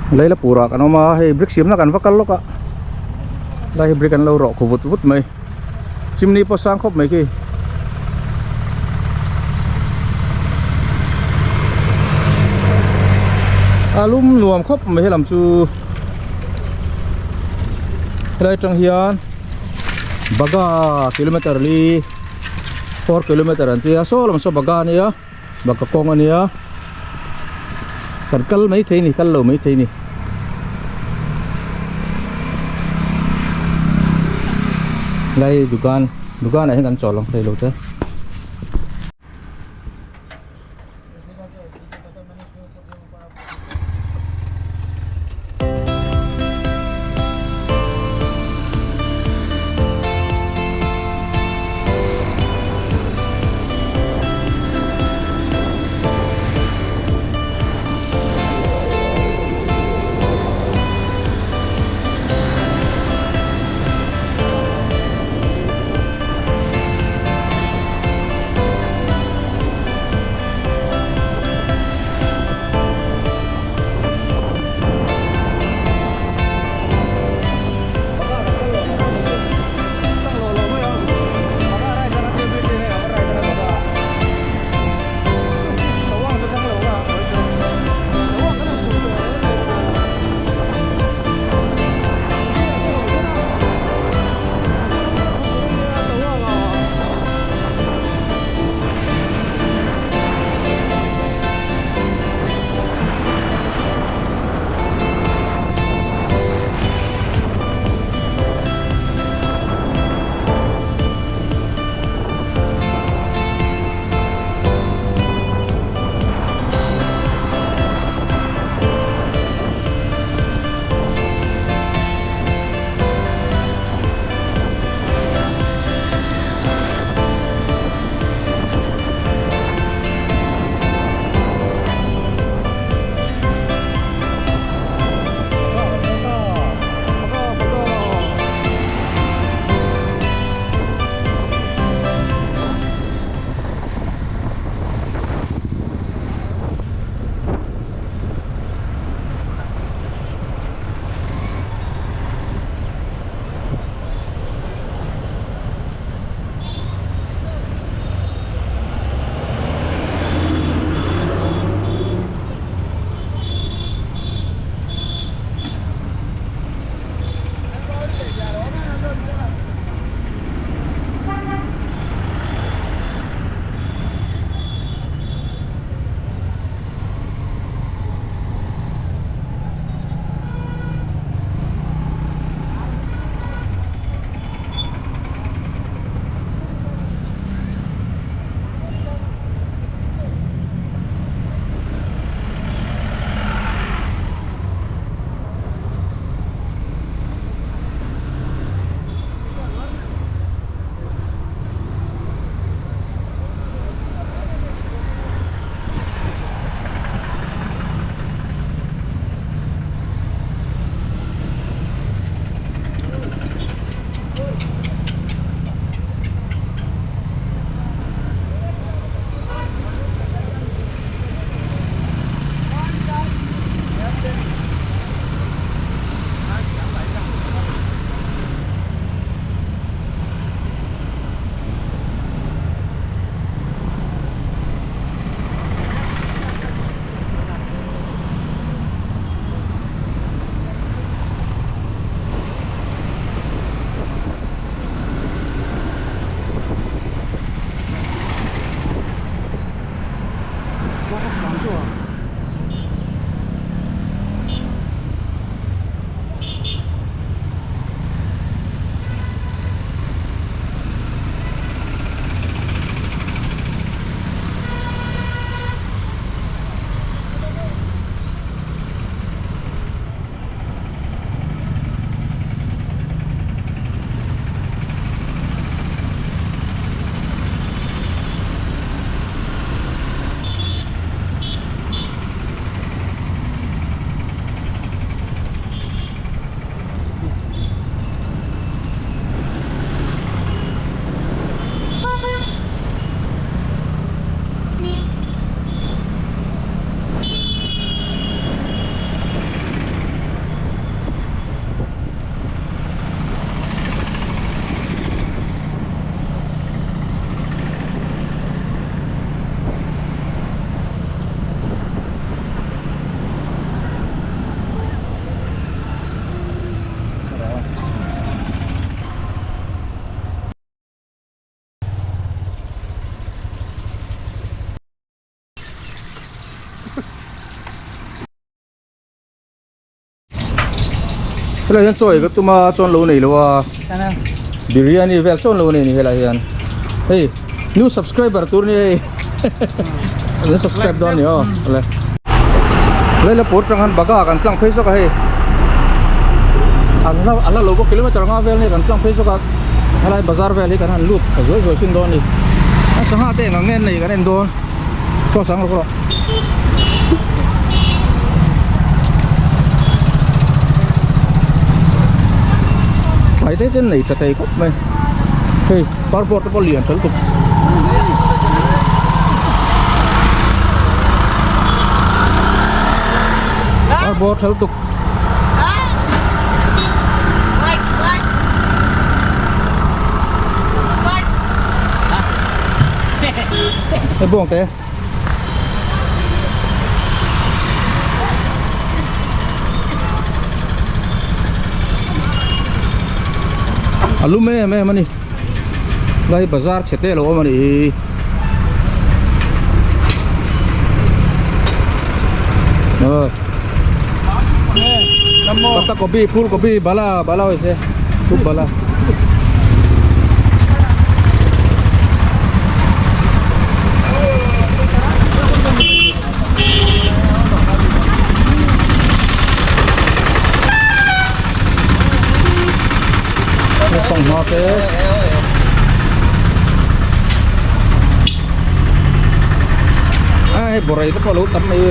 Lailapur ah kan awm a hei brick siamna kan va kal lawk a lai hi brick an lo rawh khu vut vut mai chimney pawh sang khawp mai khi. A lum nuam khawp mai helam chu helai atang hian Baga kilometer li 4 kilometer an tia saw lam saw Baga ania Baga kawng ania kan kal mai thei ni kal lo mai thei ni. Lai dukan dukan ah hian kan chawl ang thei lo te. Helai hian chaw ei ka tum a chuan lo nei lo a biryani vel chuan lo nei a ni helai hian hei new subscriber tur a ni hei an subscribe dawn a ni aw awle helai la pur tang han baga kan tlang phei zawk a hei an la an la lo bawk kilometer anga vel nia kan tlang phei zawk a helai bazar vel hi kan han lut thla zuai zuai thin dawn a ni a sangha te eng ang nge an nei kan en dawn cross ang rawk rawh. Thlai te chen nei tha thei khawp mai hei parboard te pawh lian tha lutuk parboard tha lutuk. Hei bawng te. A lum em em a ni lai bazar chhe te a lo awm a nih hi pata gobi phul gobi bala bala hoise khub bala. Fanghma te a hei bawrei te pawh a lo tam mai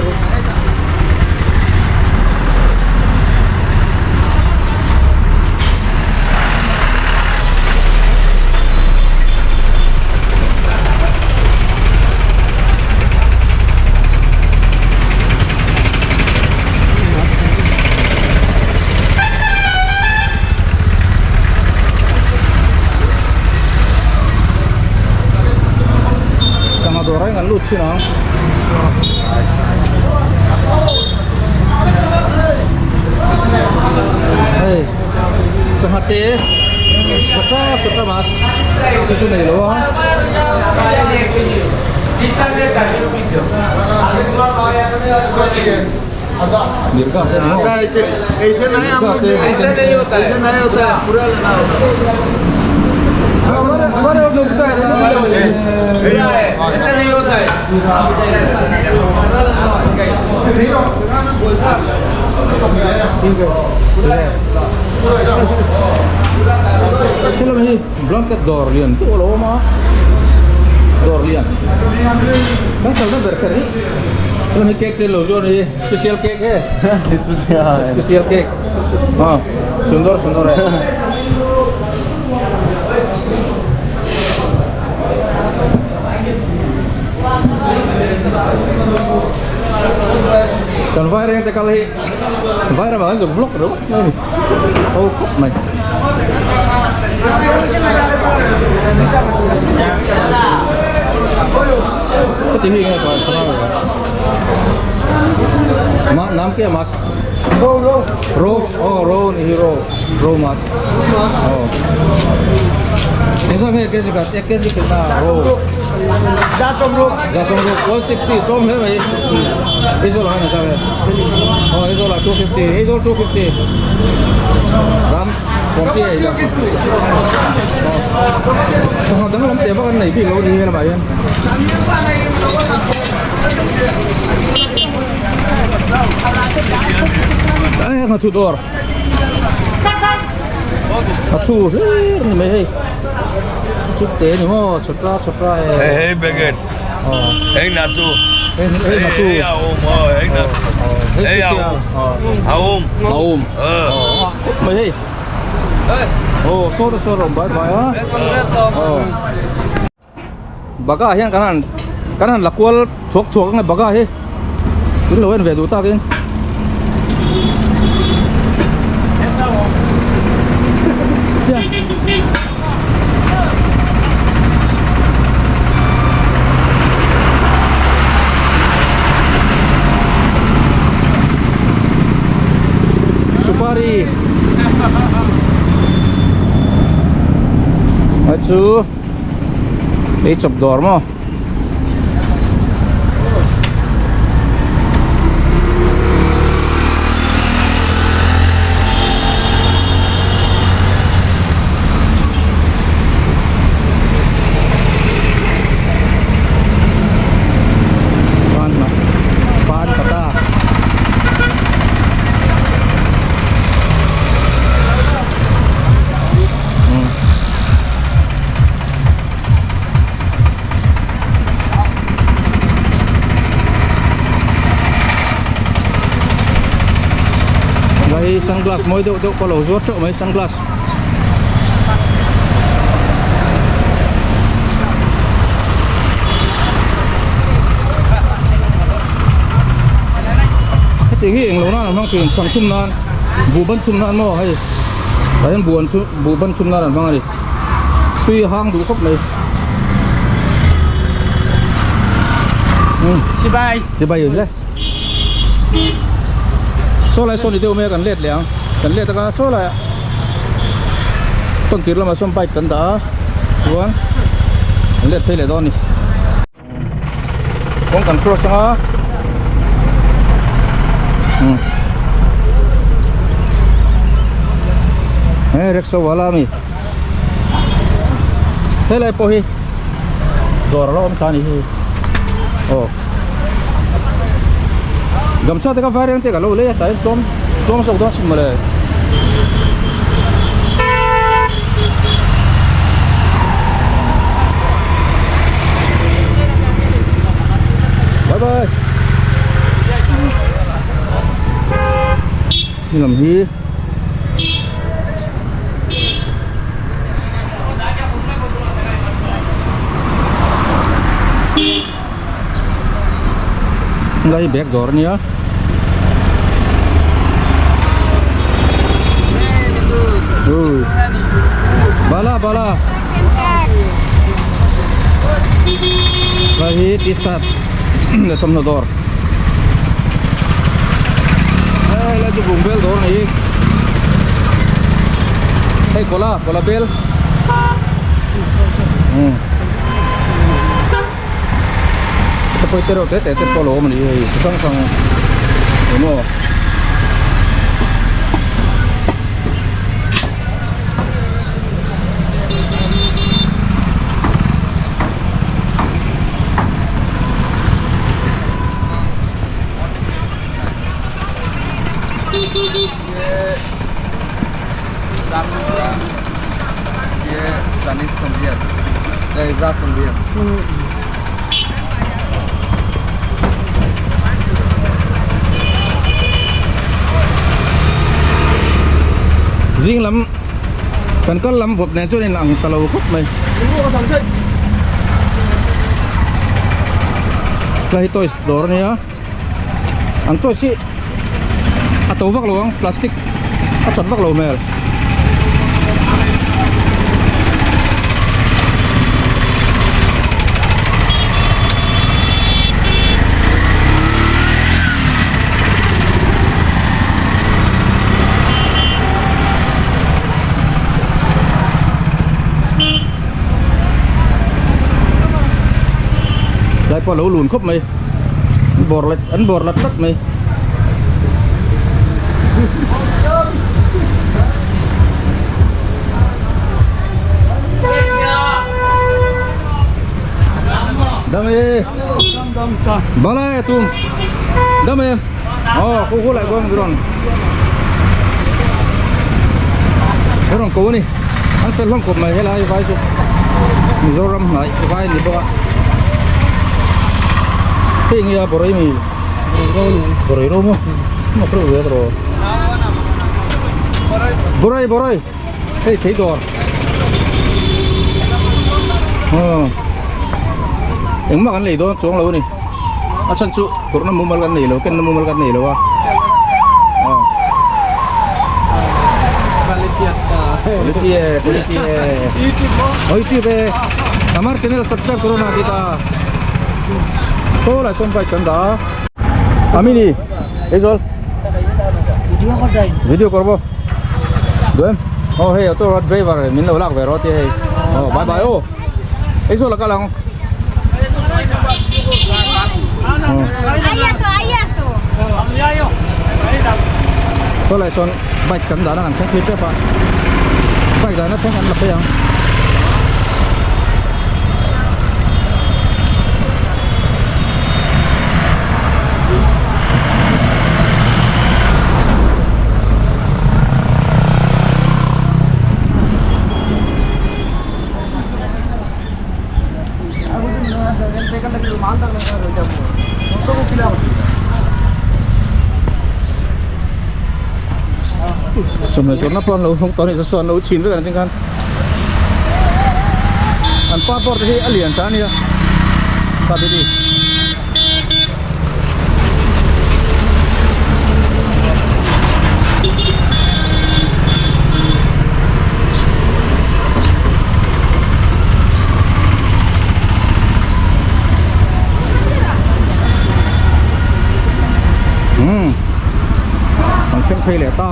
Sangha dawr ah hian kan lut chhin ang. Hei sangha te chota chota mas te chu nei lo a. Mirga te ni maw? Mirga te. Helam hi blanket dawr lian deuh a lo awm a dawr lian kan kalna ber kher hi helam hi cake te lo zuar a ni special cake he special cake sundar sundar he. Kan vaireng te kal hi vairam ah kan zuk vlog ringawt mai a ni ho khawp mai. Heti hi enge chuan sangha ve ma nam kia mas ro ro ro oh ro ni hi ro ro mas oh engzah nge kg khat ek kg khat na ro Zasawm ruk 160 tlawm hle mai Aizawl ah khan a zau e aw Aizawl ah 250 Aizawl 250 ram Pawmpi a ila sangha dang lam teh vak an nei bik lo ni helamah hian a nghathu dawr nghathu hlir ni mai hei chu te ni maw chhawtra chhawtra e Hei hei baget hei na tu hei hei na tu hei a um hei na hei a um a um a khawp mai hei aw saw te saw rawng bai bai a aw Baga hian kan han kan han la kual thuak thuak ang e baga hi in lo en ve duh takin Supari Ai chu Ei chawp dawr maw Hei sunglass mawi deuh deuh pawh a lo zuar teuh mai sunglass. Heti hi englo nan an hmang thin chhang chhum nan buh ban chhum nan maw hei tah hian buh an buh ban chhum nan an hmang a ni tui a hang duh khawp mai Chibai chibai le saw lai saw ni deuh mai a kan let leh ang kan let anga saw laiah tawn tir lamah sawn bike kan dah a chuan kan let phei leh dawn a ni kawng kan cross anga umm he rickshaw wala ami helai pawh hi dawr a lo awm thla a ni hi aw. Gamcha te kha variant te ka lo lei a tlai tlawm tlawm zawk dawn sin mawle. Bye bye. Ni lam hi Helai bag dawr ania Bala bala Helai hi t-shirt leh thawmhnaw dawr Helai chu bungbel dawr a ni Hei kola kola bel Heta pawh hi te reuh te te te pawh a lo awm a ni hei chi hrang hrang eng maw. Zing lam kan kal lam vawt nen chuan in ang ta lo khawp mai helai hi toys dawr a nia an toys hi a to vak lo ang plastic a that vak lo hmel. Lai pawh a lo lun khawp mai an bawr let an bawr lat lat mai. Dam e. Bala e tum. Dam e. Oh, khu khu lại con ron. Ron ko ni. An fel hlawm khawp mai helai vai chu. Mizoram hnai vai ni bawk a. Hei nge a borai mi. Borai ro mo. Ma pro ve ro. Borai borai. Hei thei dawr. Engmah kan lei dawn chuang lo a ni. A chhan chu kawrhna mumal kan nei lo kenna mumal kan nei lo a. Quality e quality e. YouTube e. Amar channel subscribe karo na kita. Saw lai sawn bike kan dah a. Ami ni ei zawl. Video kawr bo. Duem. Oh hei auto driver min lo lak ve rawh tia hei. Oh bye bye aw. Ei zawl a kal ang. Saw lai sawn bike kan dahna kan thleng phei tep a. Bike dahna thleng kan la phei ang. Chawhmeh zawrhna pawh an lo hawng tawh a ni saw an lo chhin vek a ni tin khan an passport te hi a lian tha a nia Kabili. Umm kan thleng phei leh ta.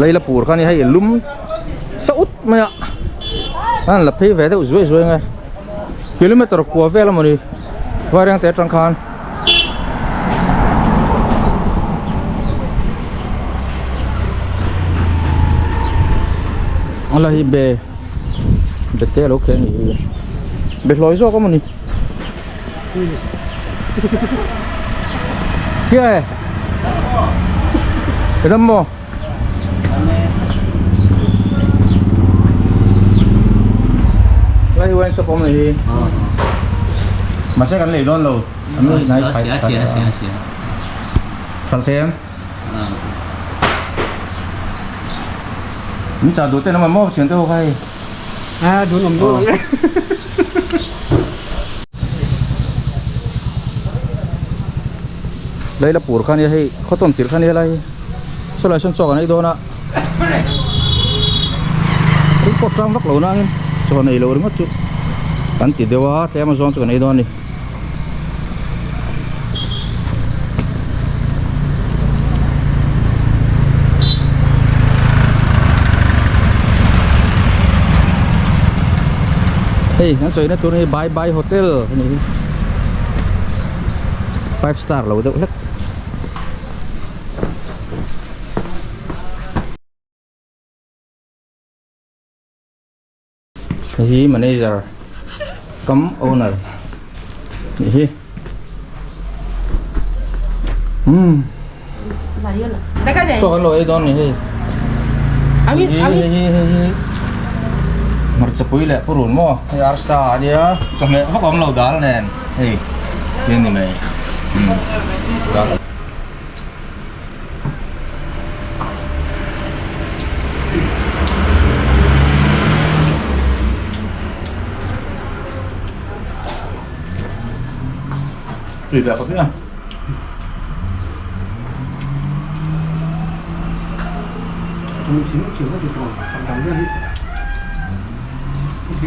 Leila pur kha a ni hei lum sa ut mai a a han la phei ve deuh zuai zuai nge kilometer kua vel a mawni vairengte atang khan. A la hi be be te a lo kheh a nih hi be hlawi zawk a mawni Kia e dam maw Lai hi wine shop awm ni hi Mahse kan lei dawn lo Phal thei em Min chah duh te an awm maw thian te ho kha hei A dun awm dawn ang e. Leila pur kha nia hei khawtawn tir kha nia lai saw lai sawn chaw kan ei dawn a thil pawh tang vak lo nangin chaw nei lo ringawt chu kan ti deuh a tlem azawng chu kan ei dawn a ni. Hei kan sawina tur hi bye bye hotel a ni hi five star lo deuh hlek. Hei hi manager cum owner nih hi umm chaw kan lo ei dawn ni hei hei hi hei hi hei hi hmarcha pui leh purun maw hei arsa a nia chawhmeh vak a awm lo dal nen hei hi a ni mai umm dal. Tùy vào không biết không? Chúng xíu chiều có thì còn còn đóng ra đi. Ok.